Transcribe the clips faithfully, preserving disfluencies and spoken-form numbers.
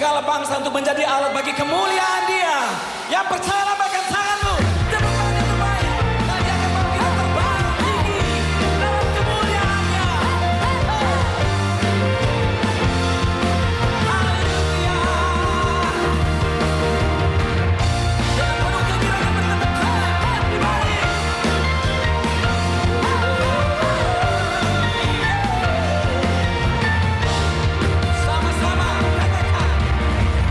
segala bangsa untuk menjadi alat bagi kemuliaan Dia. Yang percaya, lambaikan tanganmu. Tepuk tangan yang terbaik. Dan Dia akan bawa kita terbang tinggi dalam kemuliaan-Nya. Haleluya. Dengan penuh kegembiraan berkata, "Clap, everybody." Sama-sama katakan,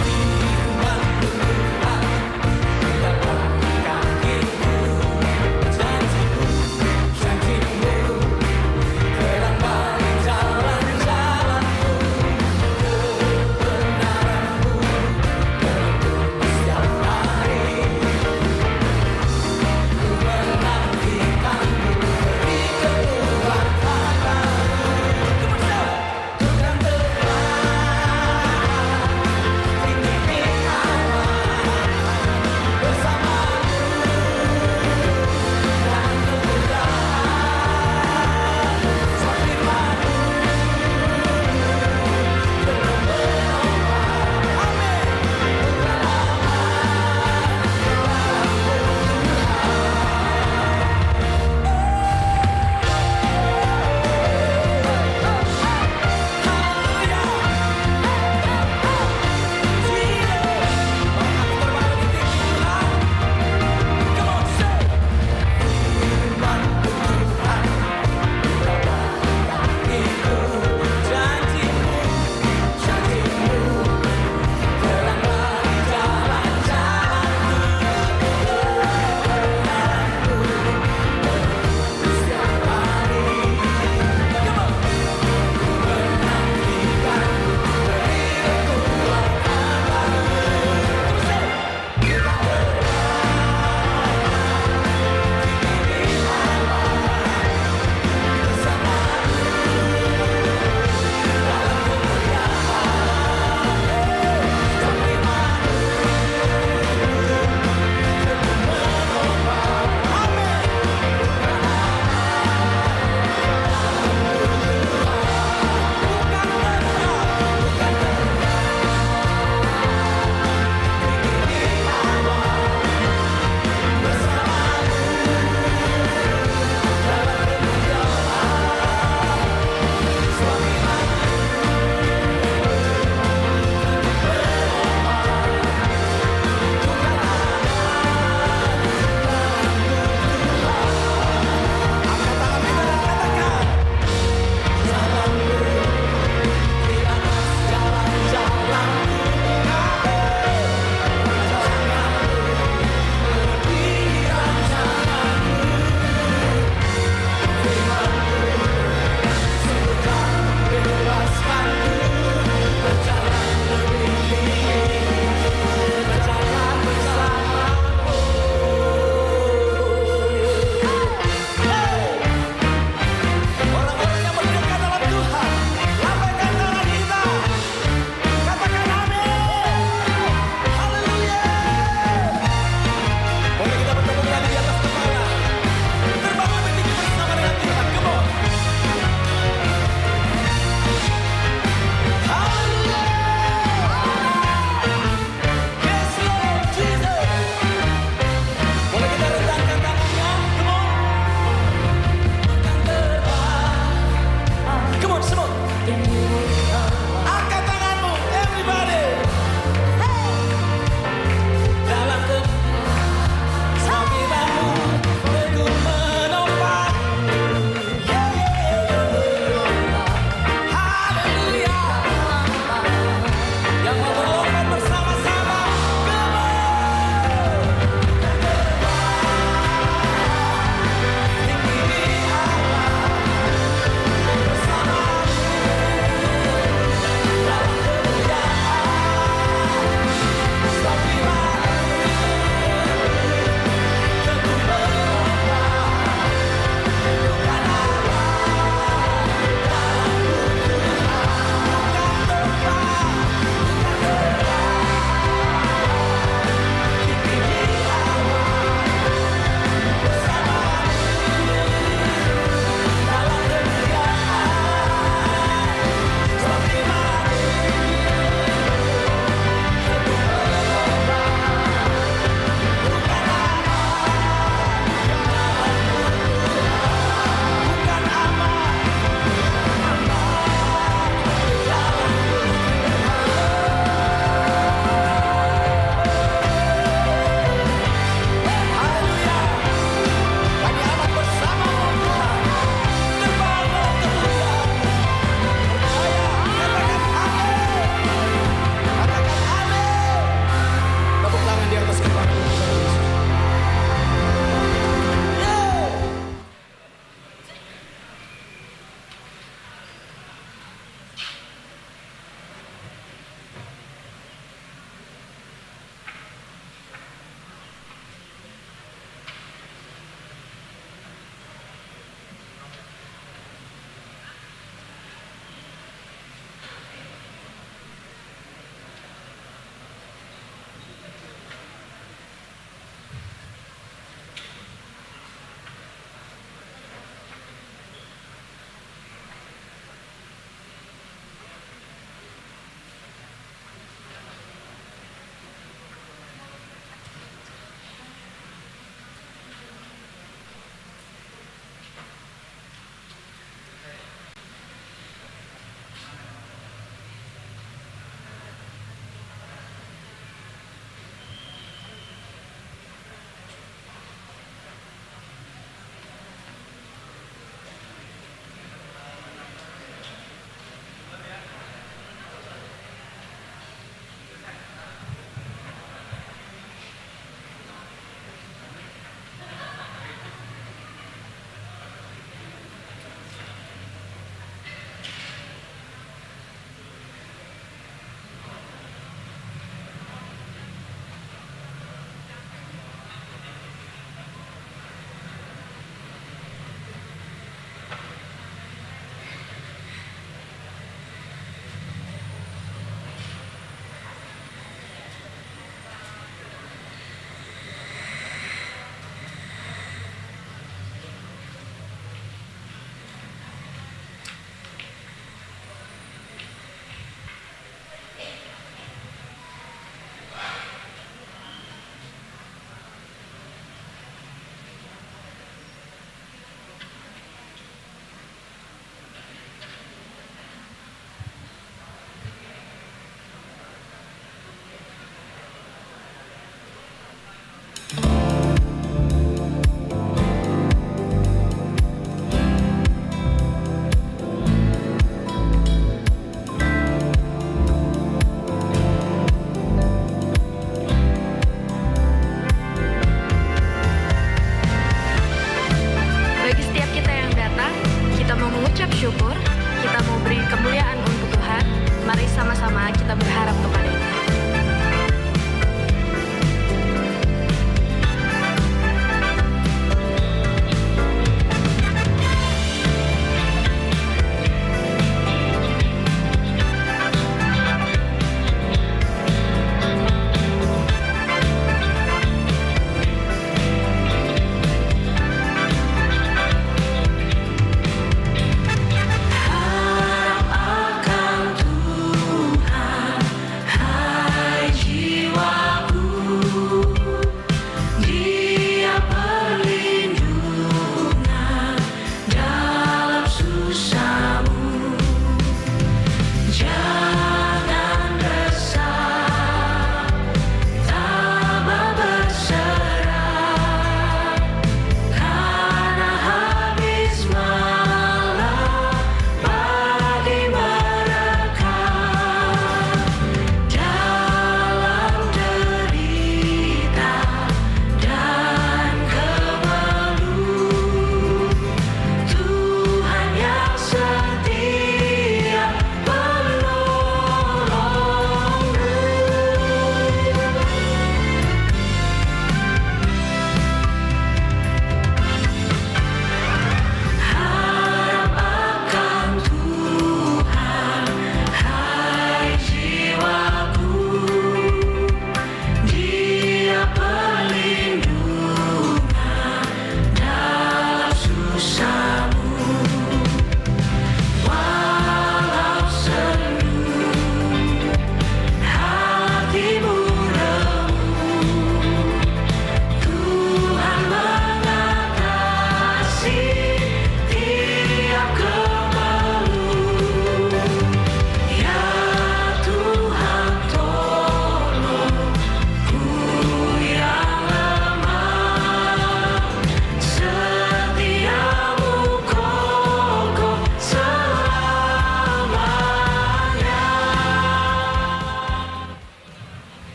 "Firman Tuhan, kita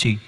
Si.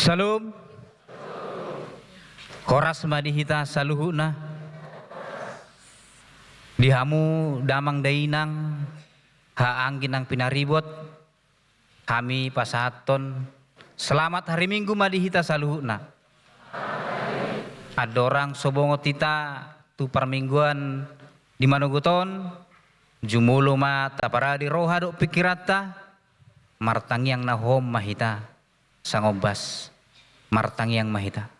Syalom. Horas ma di hita saluhutna. Di hamu damang dainang, haha anggi nang pinaribot, hami pasahathon selamat hari Minggu ma di hita saluhutna. Andorang so bongot hita tu parmingguan di manogot on, jumolo ma taparade roha dohot pingkiranta, martangiang na hohom ma hita. Sangombas, martangiang ma hita.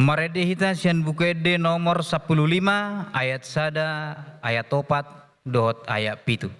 Marende hita sian Buku Ende nomor sampulu lima, ayat sada, ayat opat dohot ayat pitu.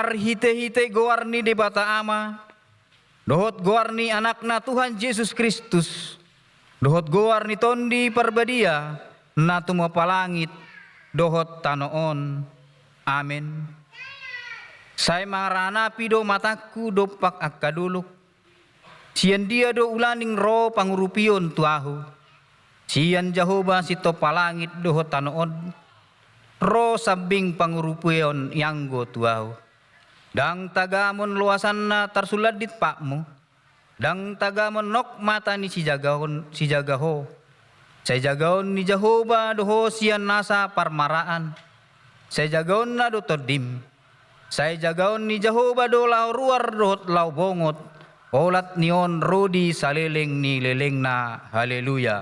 Marhite-hite goar ni Debata Ama, dohot goar ni Anakna Tuhan Jesus Kristus, dohot goar ni Tondi Parbadia, na tumompa langit dohot tano on. Amen. Sai maranapi do matangku dompak angka dolok. Sian dia do ulaning ro pangurupion tu ahu? Sian Jahowa sitompa langit dohot tano on, ro sambing pangurupion ianggo tu ahu. Ndang tagamon loasanna tarsulandit patmu, ndang tagamon nok mata ni sijaga ho. Sai jagaon ni Jahowa do ho sian nasa parmaraan. Sai jagaonna do tondim. Sai jagaon ni Jahowa do laho ruar dohot laho bongot, olat ni on rodi saleleng ni lelengna. Haleluya.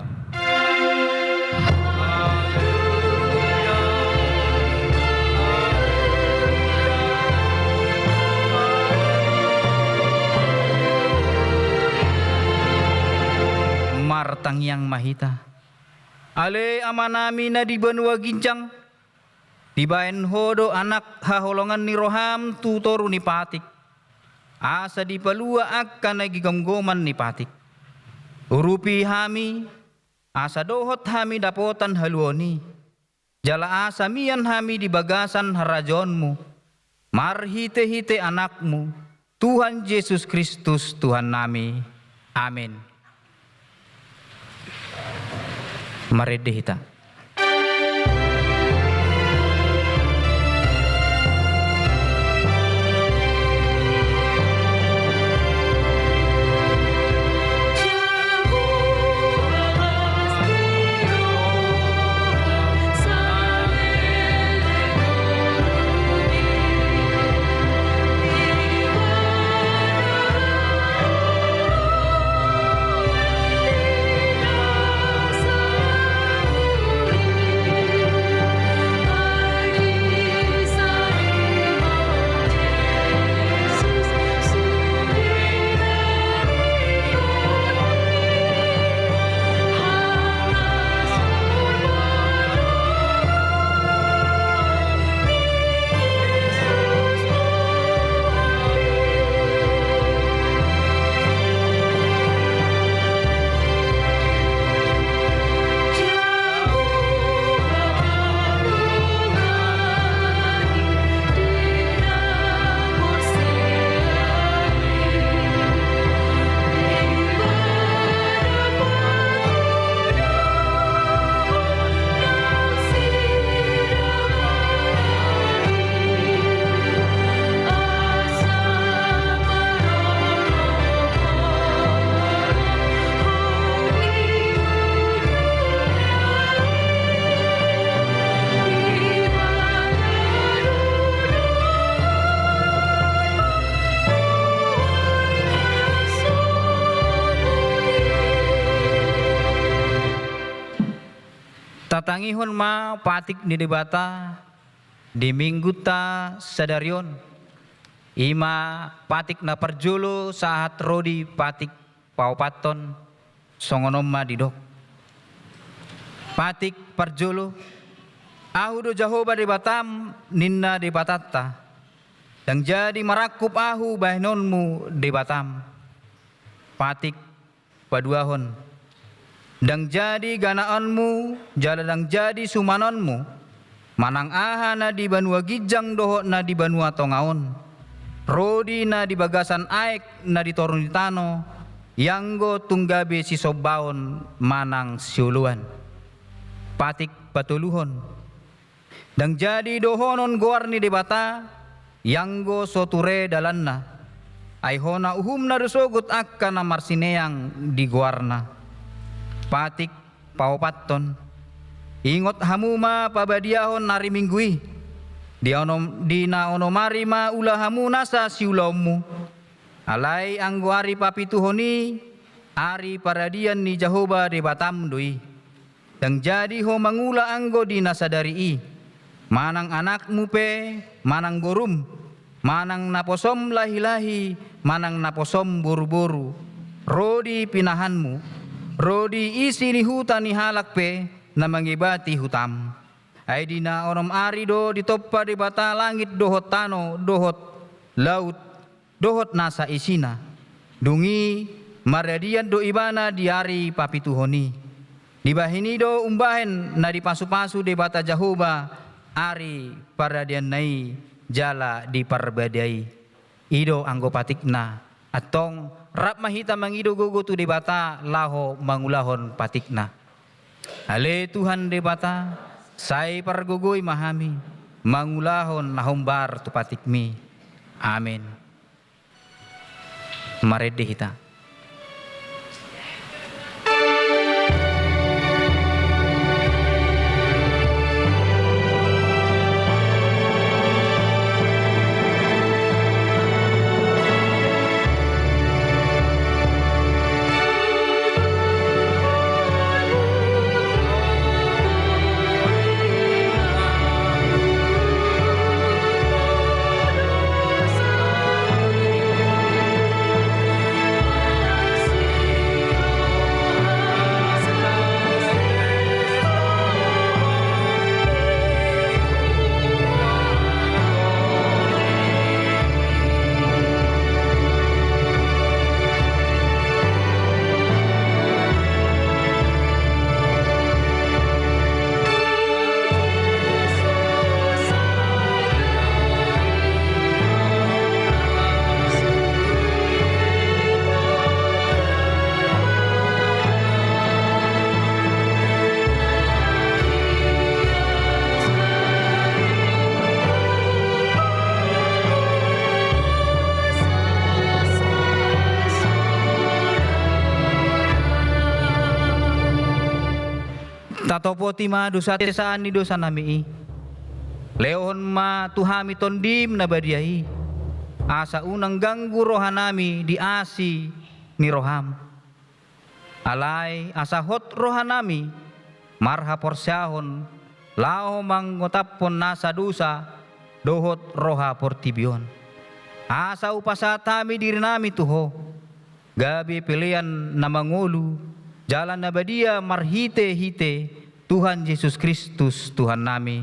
Martangiang ma hita. Ale Amanami na di banua ginjang, dibahen Ho do Anak haholongan ni roham tu toru ni patik, asa dipalua angka na gigomgoman ni patik. Urupi hami, asa dohot hami dapotan haluaon i, jala asa mian hami di bagasan harajaonmu, marhite-hite Anakmu, Tuhan Jesus Kristus, Tuhannami. Amin. Marende hita. Tatangihon ma patik ni Debata di Minggunta sadari on. I ma patik na parjolo sahat ro di patik paopathon, songon on ma didok. Patik parjolo, Ahu do Jahowa Debatam, ninna Debatanta. Ndang jadi marangkup Ahu bahenonmu Debatam. Patik paduahon. Ndang jadi ganaonmu, jala ndang jadi sumanonmu, manang aha na di banua ginjang dohot na di banua tonga on, ro di na di bagasan aek na di toru ni tano, ianggo tung gabe sisombaon manang sioloan. Patik patoluhon. Ndang jadi dohonon goar ni Debata, ianggo so ture dalanna. Ai hona uhumna do sogot angka na marsineang di goarna. Patik paopathon. Ingot hamu ma pabadiahon ari Minggu i. Di onom, di na onom ari ma ula hamu nasa siulaonmu. Alai anggo ari papituhon i, ari paradian ni Jahowa Debatam do i. Ndang jadi ho mangula anggo di na sadari i, manang anakmu pe, manang borum, manang naposom lahilahi, manang naposom boruboru, ro di pinahanmu, ro di isi ni huta ni halak pe na mangebati hutam. Ai di na onom ari do ditompa Debata langit dohot tano, dohot laut, dohot nasa isina. Dung i maradian do ibana di ari papituhon i. Dibahen i do umbahen na dipasupasu Debata Jahowa ari paradianna i jala di parbadia i. I do anggo patikna. Antong rap ma hita mangido gogo tu Debata laho mangulahon patikna. Ale Tuhan Debata, sai pargogoi ma hami mangulahon na hombar tu patikmi. Amin. Marende hita. Tatopoti ma dosa, hasesaan ni dosanami i. Lehon ma tu hami Tondim na badia i, asa unang ganggu rohanami di asi ni roham. Alai asa hot rohanami marhaporseaon laho mangotaphon nasa dosa dohot roha portibi on. Asa hupasahat hami dirinami tu Ho, gabe pelean na mangolu jala na badia marhitehite Tuhan Jesus Kristus Tuhannami.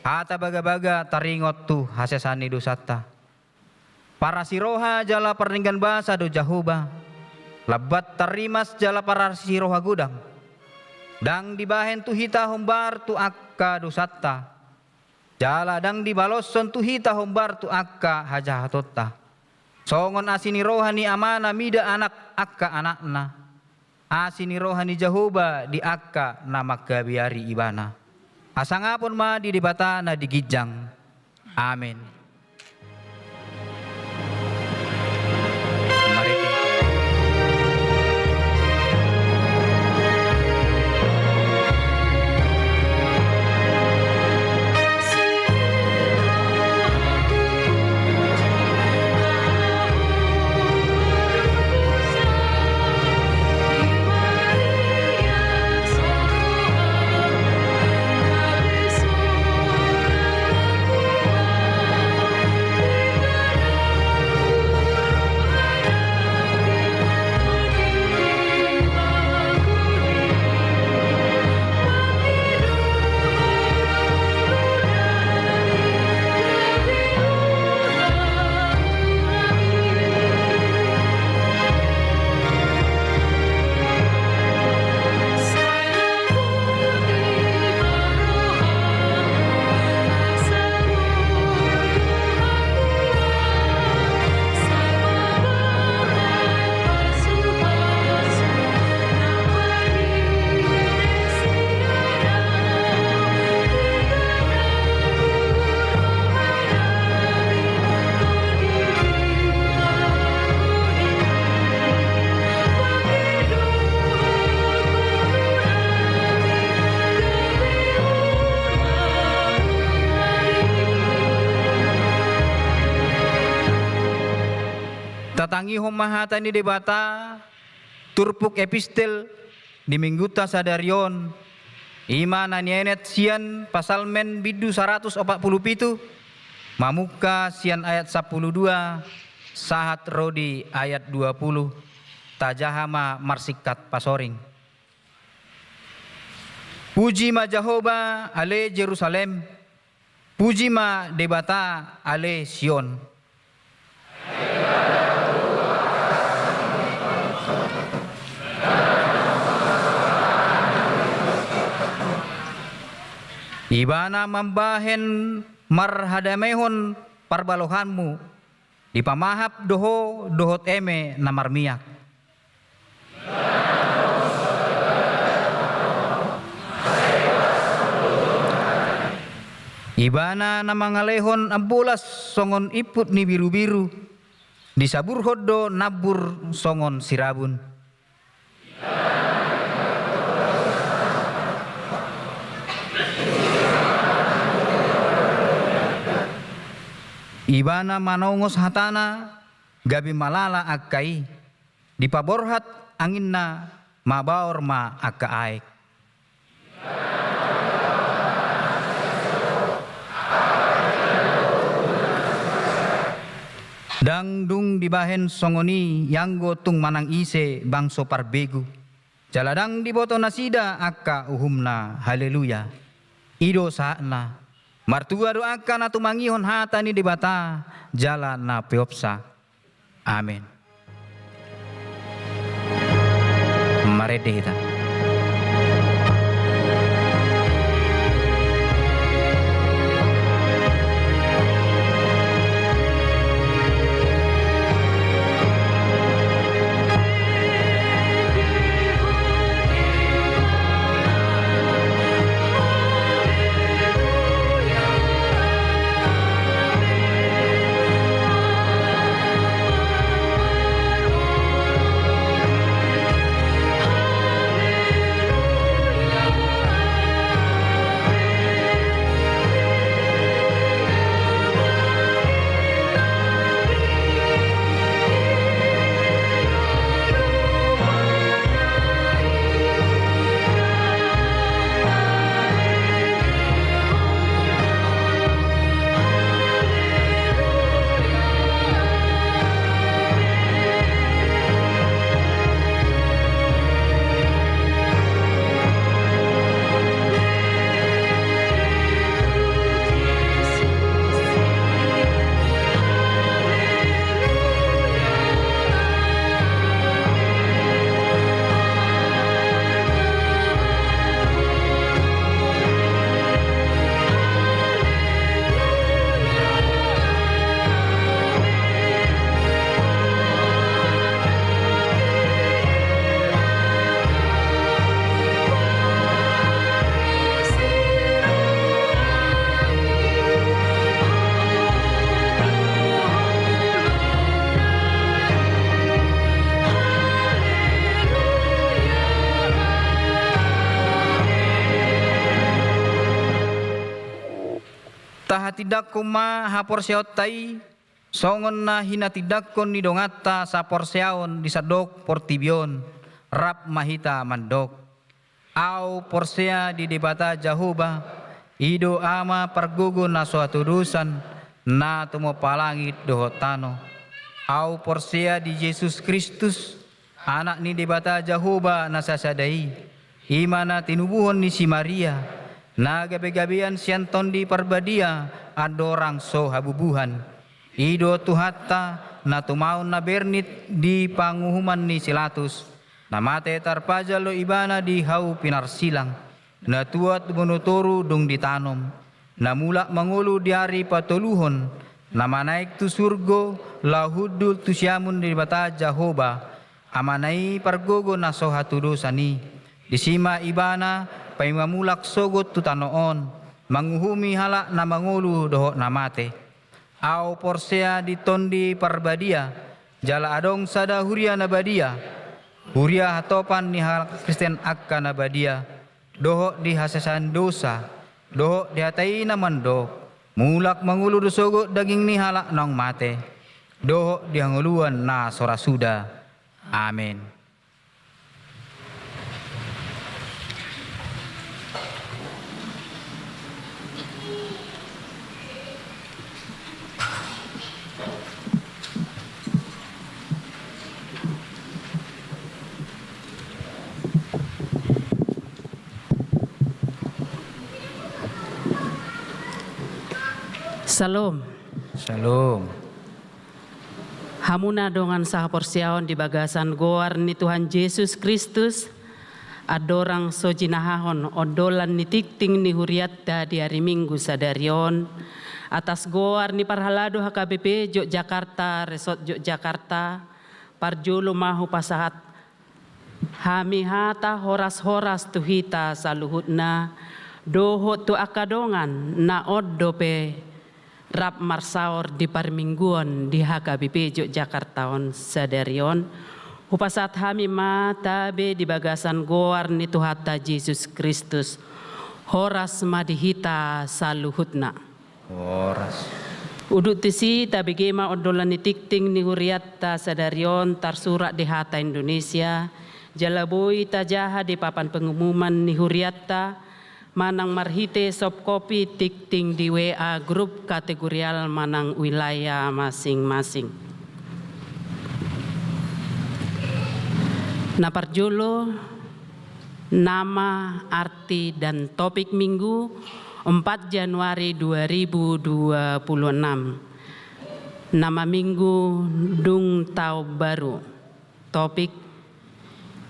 Hata bagabaga taringot tu hasesaan ni dosanta. Parasi roha jala pardenggan basa do Jahowa, lambat tarrimas jala parasi roha godang. Ndang dibahen tu hita hombar tu angka dosanta, jala ndang dibaloshon tu hita hombar tu angka hajahatonta. Songon asi ni roha ni amana mida anak angka anakna, asi ni roha ni Jahowa di angka na mangkabiari ibana. Hasangapon ma di Debata na di ginjang. Amen. Tatangihon ma hata ni Debata, turpuk epistel di minggunta sadari on, i ma na nienet sian Psalmen bindu saratus opat pulu pitu, mamungka sian ayat sampulu dua, sahat ro di ayat dua pulu, tajaha ma marsingkat pasoring. Puji ma Jahowa, ale Jerusalem, puji ma Debata, ale Sion. Ibana mambahen marhadameon parbalohanmu, dipamahap do ho dohot eme na marmiak. Ibana na mangalehon ambolas songon imput ni birubiru, disaburhon do nambur songon sirabun. Ibana manongos hatana, gabe malala angka i, dipaborhat anginna, mabaor ma angka aek. Ndang dung dibahen songon i ianggo tung manang ise bangso parbegu. Jala ndang diboto nasida angka uhumna. Haleluya. I do sahatna. Martua do angka na tumangihon hata ni Debata jala na peopsa. Amen. Marende hita. Tahatindangkon ma haporseaonta i, songon na hinatindangkon ni donganta saporseaon di sandok portibi on, rap ma hita mandok. Ahu porsea di Debata Jahowa, i do Ama pargogo na so hatodosan, na tumompa langit dohot tano. Ahu porsea di Jesus Kristus, Anak ni Debata Jahowa na sasada i, i ma na tinubuhon ni si Maria, na gabegabean sian Tondi Parbadia andorang so habubuhan. I do Tuhanta, na tumaon na bernit di panguhuman ni si Latus, na mate tarpajal do Ibana di hau pinarsilang, na tuat bonotoru dung ditanom, na mulak mangolu di ari patoluhon, na manaek tu surgo, laho hundul tu siamun ni Debata Jahowa, Amana i pargogo na so hatudosan i. Disi ma Ibana paima mulak sogot tu tano on, manguhumi halak na mangolu dohot na mate. Ahu porsea di Tondi Parbadia, jala adong sada huria na badia, huria hatopan ni halak Kristen angka na badia, dohot di hasesaan dosa, dohot di hata i na mandok, mulak mangolu do sogot daging ni halak naung mate, dohot di hangoluan na so ra suda. Amen. Syalom. Syalom. Hamuna dongan sahaporseaon di bagasan goar ni Tuhan Jesus Kristus, Andorang so jinahahon ondolan ni tingting ni hurianta di ari Minggu sadari on, atas goar ni parhalado H K B P Yogyakarta, Resort Yogyakarta, parjolo ma hupasahat hami hata horas-horas tu hita saluhutna, dohot tu angka dongan na on dope rap marsaor di parmingguon di H K B P Yogyakarta on sadari on. Hupasahat hami ma tabe di bagasan goar ni Tuhanta Jesus Kristus. Horas ma di hita saluhutna. Horas. Udut tusi, tabege ma ondolan ni tingting ni hurianta sadari on tarsurat di hata Indonesia, jala boi tajaha di papan pengumuman ni hurianta, manang marhite soft copy tingting di W A grup kategorial manang wilayah masing-masing. Na parjolo, nama, arti, dan topik Minggu, empat Januari dua ribu dua puluh enam. Nama Minggu, Dung Taon Baru. Topik,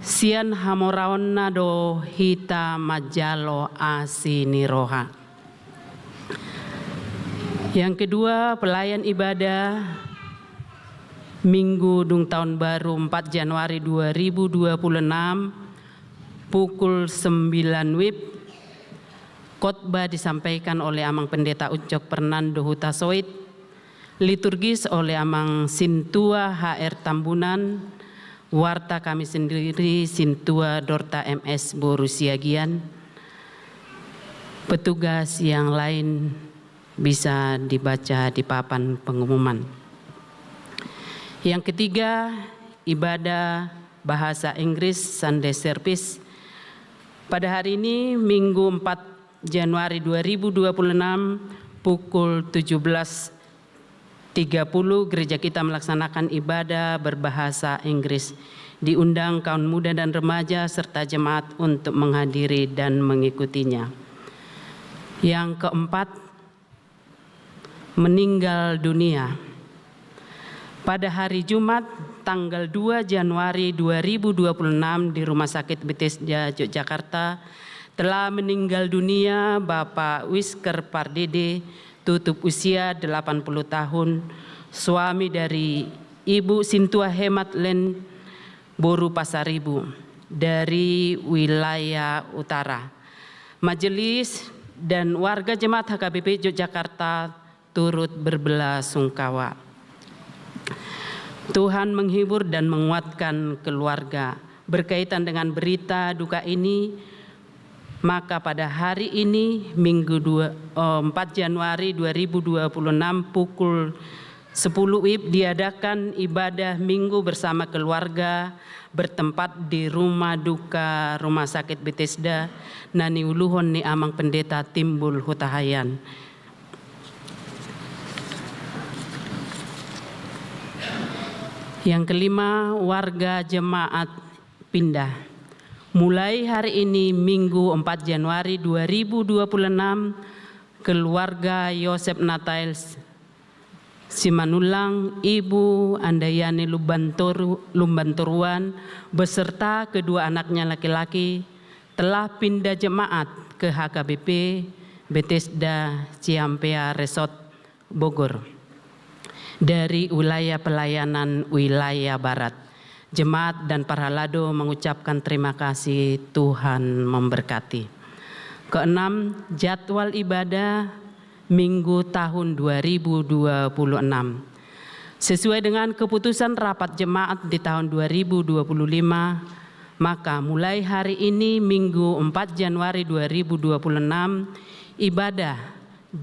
sian hamoraonna do hita manjalo asi ni roha. Yang kedua, pelayan ibadah Minggu Dung Taon Baru empat Januari dua ribu dua puluh enam, pukul sembilan WIB. Khotbah disampaikan oleh Amang Pendeta Ucok Fernando Hutasoit. Liturgis oleh Amang Sintua H R Tambunan. Warta kami sendiri Sintua Dorta M S boru Siagian. Petugas yang lain bisa dibaca di papan pengumuman. Yang ketiga, ibadah bahasa Inggris, Sunday service. Pada hari ini, Minggu empat Januari dua ribu dua puluh enam, pukul tujuh belas tiga puluh, gereja kita melaksanakan ibadah berbahasa Inggris. Diundang kaum muda dan remaja serta jemaat untuk menghadiri dan mengikutinya. Yang keempat, meninggal dunia. Pada hari Jumat, tanggal dua Januari dua ribu dua puluh enam, di Rumah Sakit Bethesda Yogyakarta, telah meninggal dunia Bapak Wisker Pardede, tutup usia delapan puluh tahun, suami dari Ibu Sintua Hemat Len, boru Pasaribu, dari wilayah utara. Majelis dan warga jemaat H K B P Yogyakarta turut berbelasungkawa. Tuhan menghibur dan menguatkan keluarga. Berkaitan dengan berita duka ini, maka pada hari ini, Minggu dua, eh, empat Januari dua ribu dua puluh enam, pukul sepuluh WIB, diadakan ibadah Minggu bersama keluarga bertempat di rumah duka Rumah Sakit Bethesda, na niuluhon ni Amang Pendeta Timbul Hutahaean. Yang kelima, warga jemaat pindah. Mulai hari ini, Minggu empat Januari dua ribu dua puluh enam, keluarga Yosep Nathael Simanullang, Ibu Andayani Lumbantoru-, Lumbantoruan, beserta kedua anaknya laki-laki, telah pindah jemaat ke H K B P Bethesda Ciampea Resort Bogor, dari wilayah pelayanan wilayah barat. Jemaat dan parhalado mengucapkan terima kasih, Tuhan memberkati. Keenam, jadwal ibadah Minggu tahun dua ribu dua puluh enam. Sesuai dengan keputusan rapat jemaat di tahun dua ribu dua puluh lima, maka mulai hari ini, Minggu empat Januari dua ribu dua puluh enam, ibadah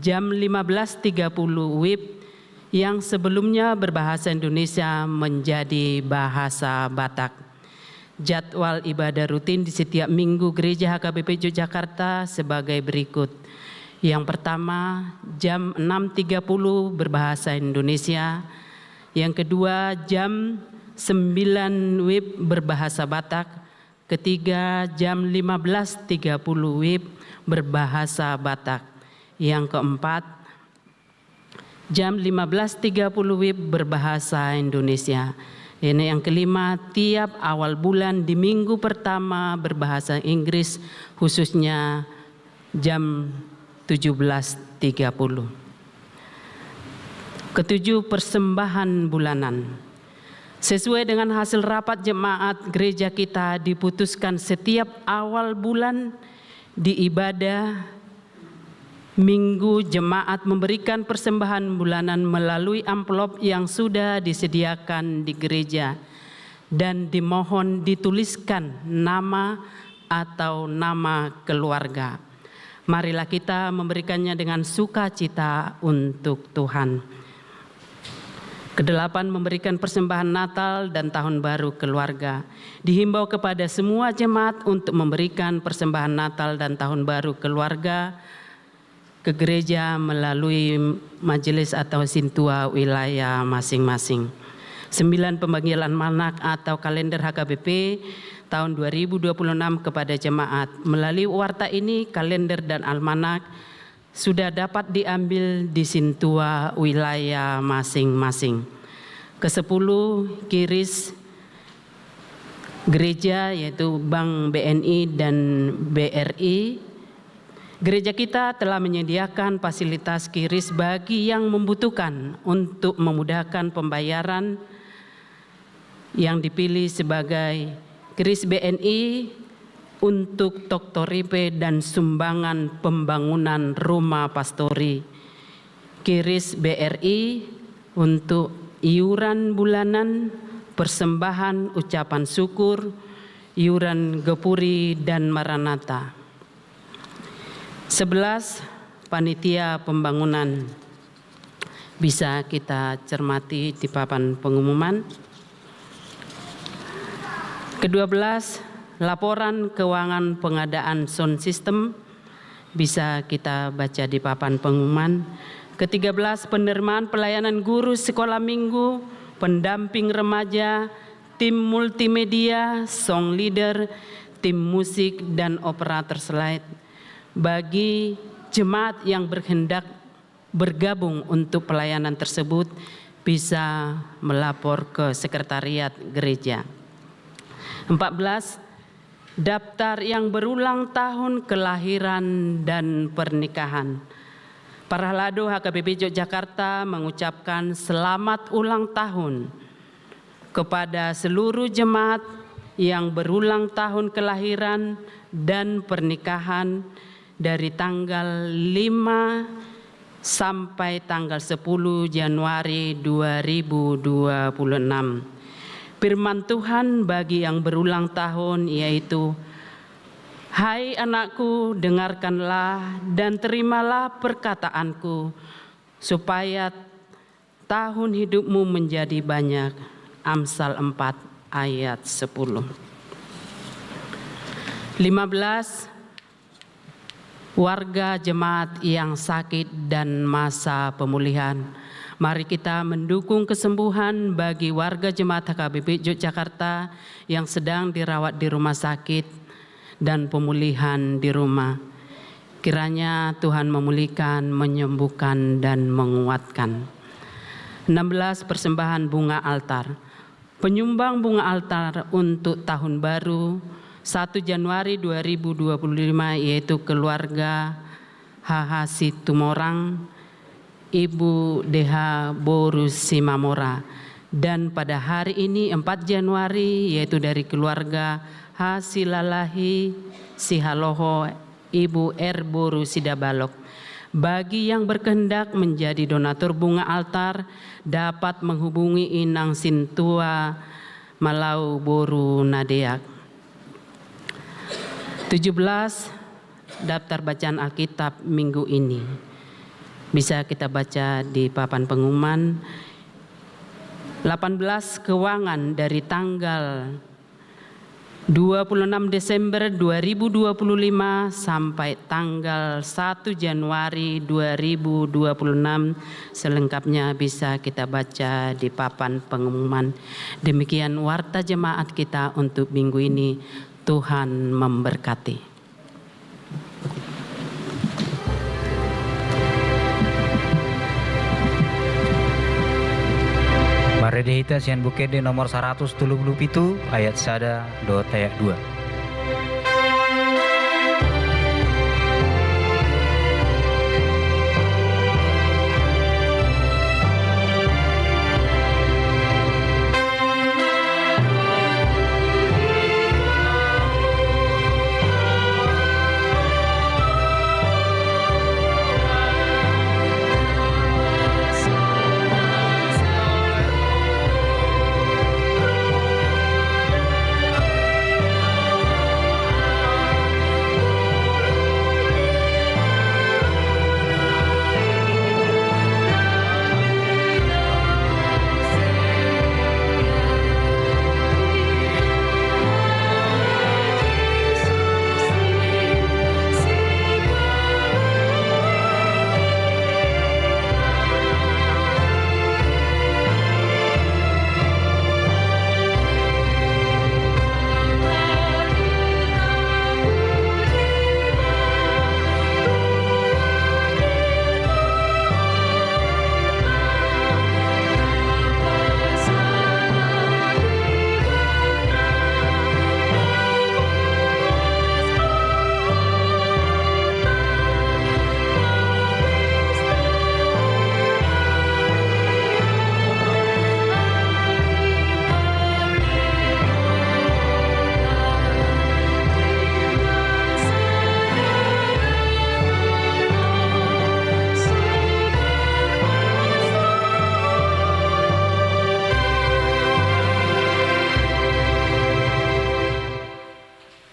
jam lima belas tiga puluh WIB yang sebelumnya berbahasa Indonesia menjadi bahasa Batak. Jadwal ibadah rutin di setiap minggu Gereja H K B P Yogyakarta sebagai berikut. Yang pertama, jam enam tiga puluh berbahasa Indonesia. Yang kedua, jam sembilan WIB berbahasa Batak. Ketiga, jam lima belas tiga puluh WIB berbahasa Batak. Yang keempat, jam lima belas tiga puluh WIB berbahasa Indonesia. Dan yang kelima, tiap awal bulan di minggu pertama berbahasa Inggris, khususnya jam tujuh belas tiga puluh. Ketujuh, persembahan bulanan. Sesuai dengan hasil rapat jemaat gereja kita, diputuskan setiap awal bulan di ibadah minggu, jemaat memberikan persembahan bulanan melalui amplop yang sudah disediakan di gereja dan dimohon dituliskan nama atau nama keluarga. Marilah kita memberikannya dengan sukacita untuk Tuhan. Kedelapan, memberikan persembahan Natal dan Tahun Baru keluarga. Dihimbau kepada semua jemaat untuk memberikan persembahan Natal dan Tahun Baru keluarga ke gereja melalui majelis atau sintua wilayah masing-masing. Sembilan, pembagian almanak atau kalender H K B P tahun dua ribu dua puluh enam kepada jemaat. Melalui warta ini, kalender dan almanak sudah dapat diambil di sintua wilayah masing-masing. Kesepuluh, kiris gereja, yaitu Bank B N I dan B R I. Gereja kita telah menyediakan fasilitas kiris bagi yang membutuhkan untuk memudahkan pembayaran yang dipilih sebagai kiris B N I untuk Toktoripe dan sumbangan pembangunan rumah pastori, kiris B R I untuk iuran bulanan, persembahan ucapan syukur, iuran Gapura dan Maranatha. Sebelas, panitia pembangunan. Bisa kita cermati di papan pengumuman. Kedua belas, laporan keuangan pengadaan sound system. Bisa kita baca di papan pengumuman. Ketiga belas, penerimaan pelayanan guru sekolah minggu, pendamping remaja, tim multimedia, song leader, tim musik, dan operator slide. Bagi jemaat yang berkehendak bergabung untuk pelayanan tersebut, bisa melapor ke sekretariat gereja. Empat belas, daftar yang berulang tahun kelahiran dan pernikahan. Parhalado H K B P Yogyakarta mengucapkan selamat ulang tahun kepada seluruh jemaat yang berulang tahun kelahiran dan pernikahan dari tanggal lima sampai tanggal sepuluh Januari dua ribu dua puluh enam. Firman Tuhan bagi yang berulang tahun yaitu, "Hai anakku, dengarkanlah dan terimalah perkataanku, supaya tahun hidupmu menjadi banyak." Amsal empat ayat sepuluh. Lima belas, warga jemaat yang sakit dan masa pemulihan. Mari kita mendukung kesembuhan bagi warga jemaat H K B P Yogyakarta yang sedang dirawat di rumah sakit dan pemulihan di rumah. Kiranya Tuhan memulihkan, menyembuhkan, dan menguatkan. Enam belas, persembahan bunga altar. Penyumbang bunga altar untuk tahun baru satu Januari dua ribu dua puluh lima, yaitu keluarga H H Situmorang, Ibu D H boru Simamora. Dan pada hari ini, empat Januari, yaitu dari keluarga H Silalahi Sihaloho, Ibu R boru Sidabalok. Bagi yang berkehendak menjadi donatur bunga altar, dapat menghubungi Inang Sintua Malau boru Nadeak. Tujuh belas, daftar bacaan Alkitab minggu ini. Bisa kita baca di papan pengumuman. Delapan belas, keuangan dari tanggal dua puluh enam Desember dua ribu dua puluh lima sampai tanggal satu Januari dua ribu dua puluh enam. Selengkapnya bisa kita baca di papan pengumuman. Demikian warta jemaat kita untuk minggu ini. Tuhan memberkati. Marende hita sian Buku Ende nomor saratus tolu pulu pitu, ayat sada dohot ayat dua.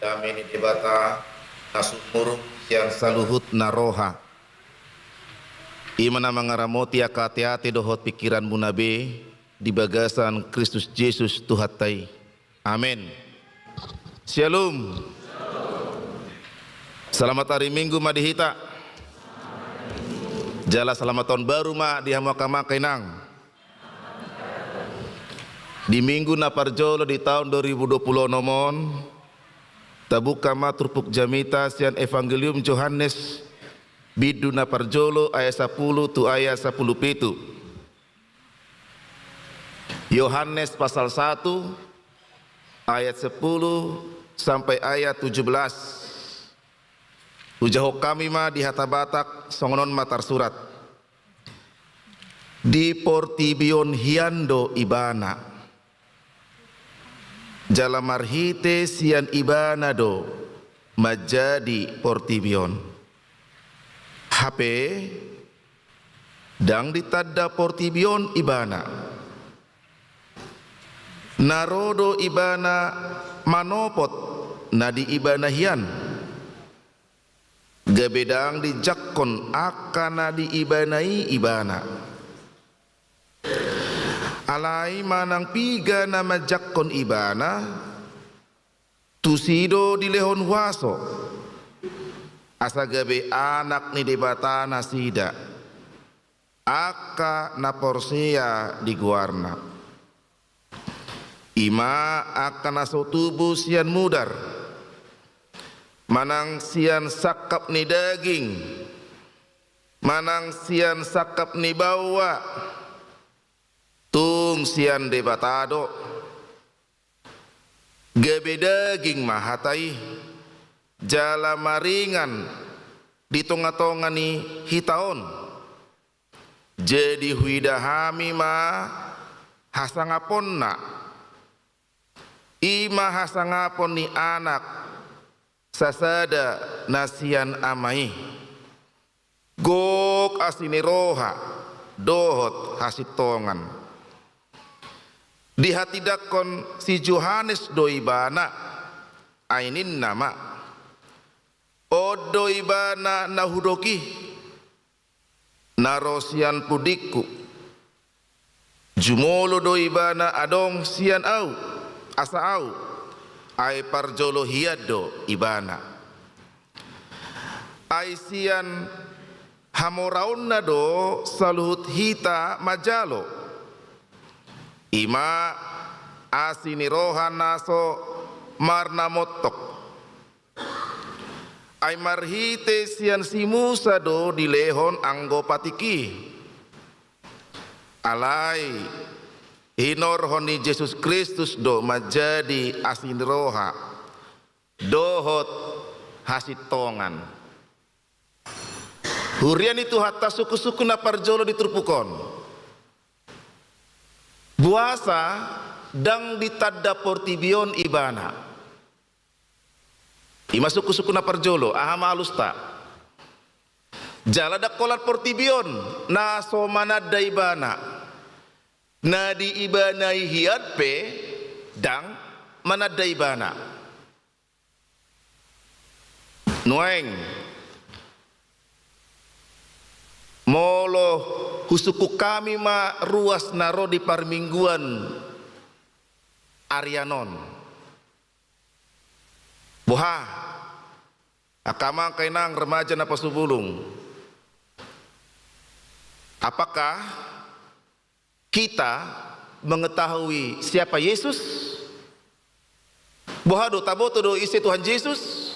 Dame ni Debata na sumurung sian saluhutna roha, i ma na mangaramoti angka ateate dohot pingkiranmuna be di bagasan Kristus Jesus Tuhanta i. Amen. Syalom. Selamat hari Minggu ma di hita. Jala selamat tahun baru ma di hamu angka amang inang. Di minggu na parjolo di taon dua ribu dua pulu onom on, tabuka ma turpuk jamita sian Evangelium Johannes, bindu na parjolo, ayat sapulu tu ayat sapulu pitu. Yohanes pasal satu, ayat sepuluh sampai ayat tujuh belas. Hujahahon hami ma di hata Batak, songon on ma tarsurat. Di portibi on hian do Ibana. Jala marhite sian Ibana do manjadi portibi on. Hape, ndang ditanda portibi on Ibana. Na ro do Ibana manopot na di Ibana hian. Gabe ndang dijangkon angka na di Ibana i Ibana. Alai manang piga na manjangkon Ibana, tusi do dilehon huaso, asa gabe anak ni Debata nasida, angka na porsea di goarna. I ma angka na so tubu sian mudar, manang sian sangkap ni daging, manang sian sangkap ni baoa, tung sian Debata do. Gabe daging ma hata i, jala maringan di tongatonga ni hita on. Jadi huida hami ma hasangaponna, i ma hasangapon ni Anak sasada na sian Ama i. Gok asi ni roha dohot hasintongan. Dihatindangkon si Johannes do Ibana, ai ninna ma: On do Ibana na hudok i, na ro sian pudingku. Jumolo do Ibana adong sian ahu, asa ahu, ai parjolo hian do Ibana. Ai sian hamoraonna do saluhut hita manjalo. I ma asi ni roha na so marnamontok. Ai marhite sian si Musa do dilehon anggo patik i. Alai Hinorhon ni Jesus Kristus do manjadi asi ni roha dohot hasintongan. Huria ni Tuhanta, suku-suku na parjolo di turpuk on, boasa ndang ditanda portibi on ibana? I ma suku-suku na parjolo, aha ma alusta? Jala ndang holan portibi on na so mananda ibana. Na di ibana i hian pe ndang mananda ibana. Nuaeng, molo husungkun hami ma ruas na ro di parmingguan arian on, boha, angka amang, angka inang, remaja na pasubulung, apakah kita mengetahui siapa Yesus? Boha do, taboto do ise Tuhan Jesus?